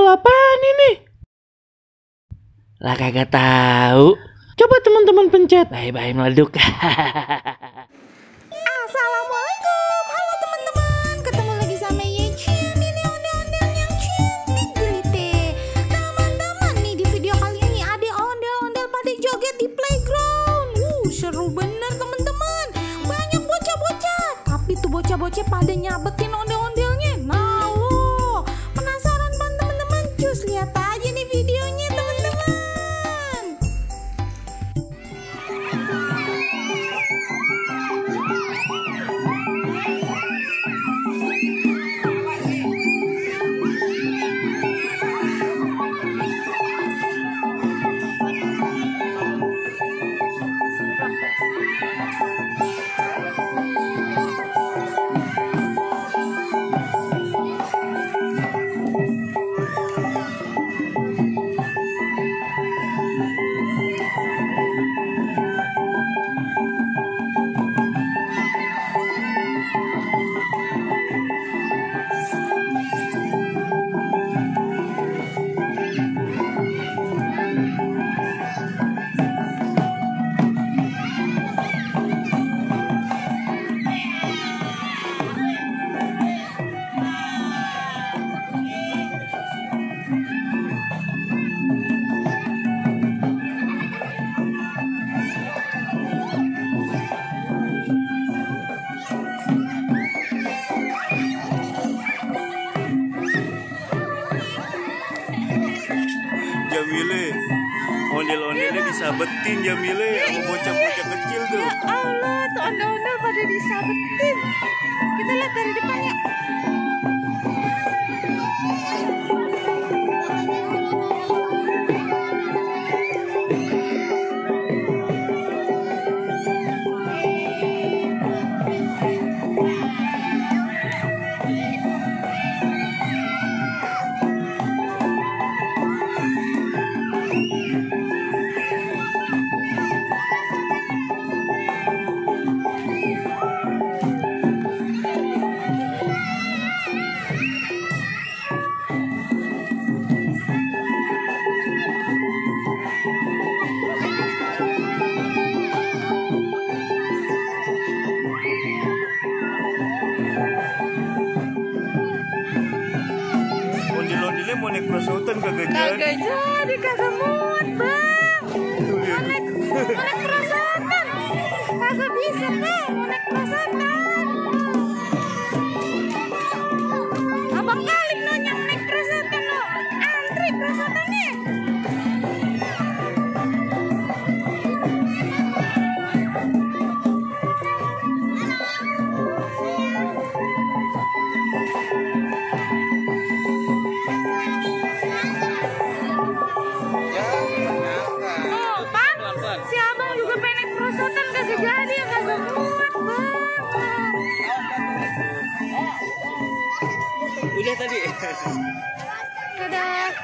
apaan ini? Lah kagak tahu. Coba teman-teman pencet. Bye-bye meleduk. Assalamualaikum, halo teman-teman. Ketemu lagi sama Yecin. Ini ondel-ondel yang cantik gulite. Teman-teman, nih di video kali ini ada ondel-ondel pada joget di playground. Seru bener teman-teman. Banyak bocah-bocah. Tapi tuh bocah-bocah pada nyabetin ondel-ondelnya. Nah, penasaran kan teman-teman? Cus lihat aja nih videonya teman-teman. Jamile, ondel-ondelnya disabetin Jamile sama bocah-bocah kecil tuh. Ya Allah, tuh ondel-ondel pada disabetin. Kita lihat dari depan ya. Ondel-ondelnya mau naik perosotan kagak jadi. Kagak jadi, kagak muat bang. Mau naik perosotan. Kagak bisa bang, mau naik perosotan. Abang kali lo yang naik perosotan lo. Antri perosotannya. Si abang juga pengen naik perosotan kagak jadi ya, kagak muat bang. Udah tadi. Dadah.